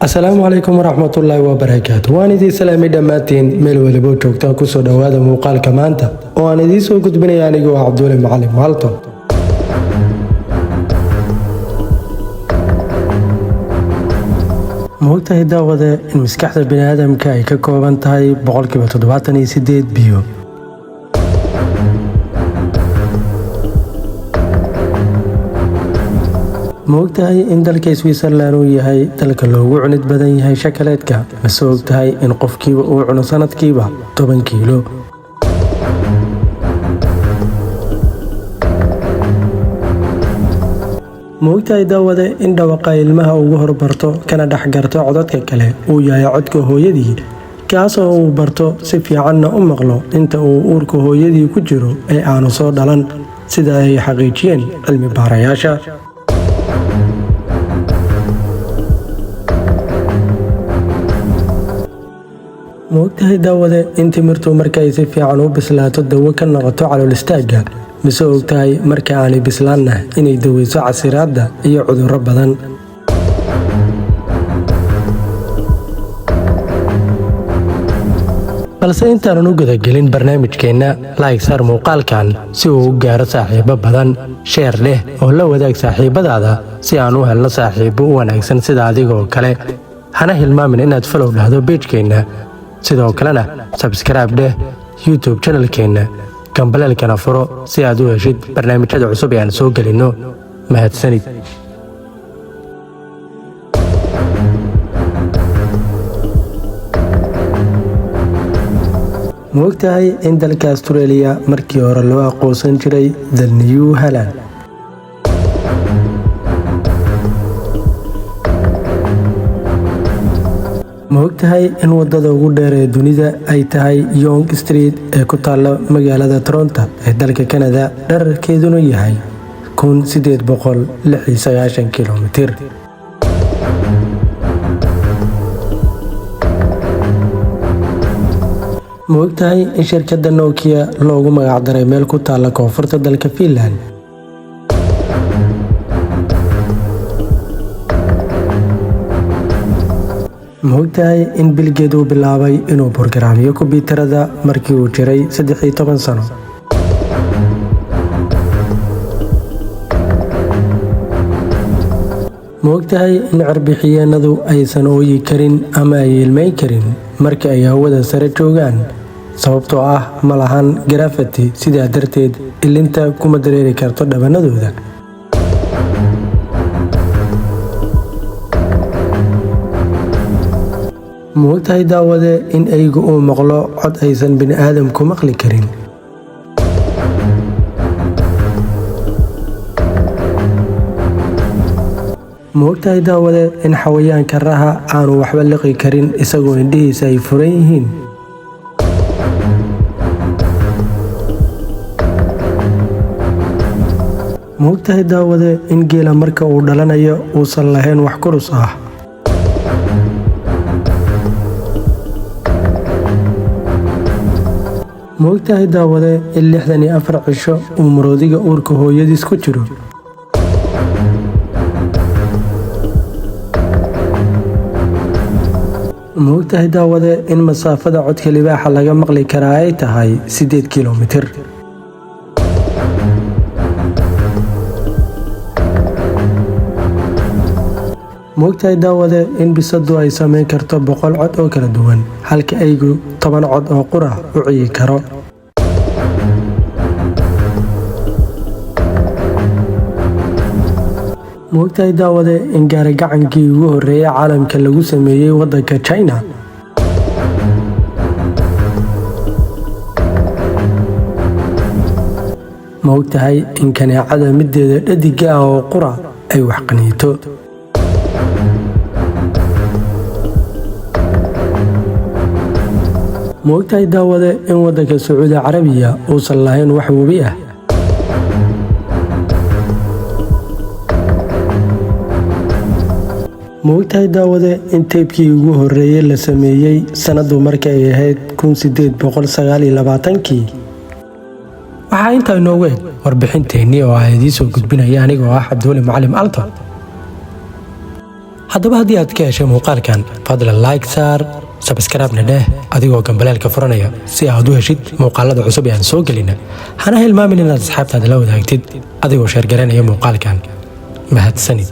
Asalaamu calaykum waraxmatullaahi wabarakaatu. Waan idiin salaamay dhammaantiin meel walibo joogtaan. Kusoo dhowaada muuqaalka maanta oo aan idiin soo gudbinaya anigoo ah Cabdiweli Macalin Maalto. Ma ogtahay, daawade, in maskaxda biniaadamka ay ka kooban tahay 78% biyo? Ma ogtahay in dalka Switzerland uu yahay dalka loogu cunid badan yahay shakaleedka? Mase ogtahay in qofkiiba uu cuno sanadkiiba 10 kiilo? Ma ogtahay, daawade, in dhawaqa ilmaha ugu horbarto kana dhex garto codadka kale uu yahay codka hooyadii, kaasoo uu barto si fiicanna u maqlo inta uu uurka hooyadii ku jiro ee aanu soo dhalan, sida ay xaqiijiyeen cilmi baarayaasha? Ma ogtahay, daawade, in timirtu markay si fiican u bislaato dawo ka noqoto calool istaagga? Mise ogtahay marka aanay bislaanna inay daweyso casiraadda iyo cudurro badan? Balse intaanan u gudagelin barnaamijkeenna, like saar muuqaalkan si uu u gaaro saaxiibo badan, share leh oo la wadaag saaxiibadaada si aan u helno saaxiibo u wanaagsan sida adigoo kale. Hana hilmaamin inaad follow dhahdo page-keenna, sidoo kalena subscribe dheh YouTube channel-keenna, gambaleelkana furo si aad u heshid barnaamijyada cusub ee aan soo gelinno. Mahadsanid. Ma ogtahay in dalka Australia markii hore loo aqoonsan jiray The New Holland? Ma ogtahay in wadada ugu dheer ee dunida ay tahay Yonge Street ee ku taalla magaalada Toronto ee dalka Canada, dhererkeeduna yahay 1896 kilomitir? Ma ogtahay in shirkadda Nokia loogu magacdaray meel ku taalla koonfurta dalka Finland? Ma ogtahay in Bill Gates uu bilaabay inuu borogaraamiyo kombiyuutarada markii uu jiray 13 sano? Ma ogtahay in cirbixiyeennadu aysan ooyi karin ama ay ilmeyn karin marka ay hawada sare joogaan, sababtoo ah ma lahan gravity, sidaa darteed ilinta kuma dareeri karto dhabanadooda? Ma ogtahay, daawade, in eygu uu maqlo cod aysan bini'aadamku maqli karin? Ma ogtahay, daawade, in xawayaanka raha aanu waxba liqi karin isagoo indhihiisa ay furan yihiin? Ma ogtahay, daawade, in geela marka uu dhalanayo uusan lahayn wax kurus ah? Ma ogtahay, daawade, in 64 cisho uu maroodiga uurka hooyadiis ku jiro? Ma ogtahay, daawade, in masaafada codka libaaxa laga maqli karaa ay tahay 8 kilomitir? Ma ogtahay, daawade, in bisadu ay samayn karto 100 cod oo kala duwan, halka eygu 10 cod oo qura u ciyi karo? Ma ogtahay, daawade, in gaari gacankii ugu horreeyay caalamka lagu sameeyey waddanka China? Ma ogtahay in kaneecada mideeda dhadiga ah oo qura ay wax qaniinto? Ma ogtahay, daawade, in waddanka Sacuudi Carabiya uusan lahayn wax webi ah? Ma ogtahay, daawade, in teybkii ugu horreeyay la sameeyey sanadu markay ahayd 1829-kii? Waxaa intaa inoogu eg warbixinteennii oo ah idiin soo gudbinaya anigoo ah Cabdiweli Macalim Alton. Haddaba, haddii aad ka heshay muuqaalkan, fadlan like saar, subscribe-na dheh adigoo gambaleelka furanaya, si aad u heshid muuqaalada cusub ee aan soo gelina. Hana hilmaamin inaad asxaabtaada la wadaagtid adigoo share garanaya muuqaalkan. Mahadsanid.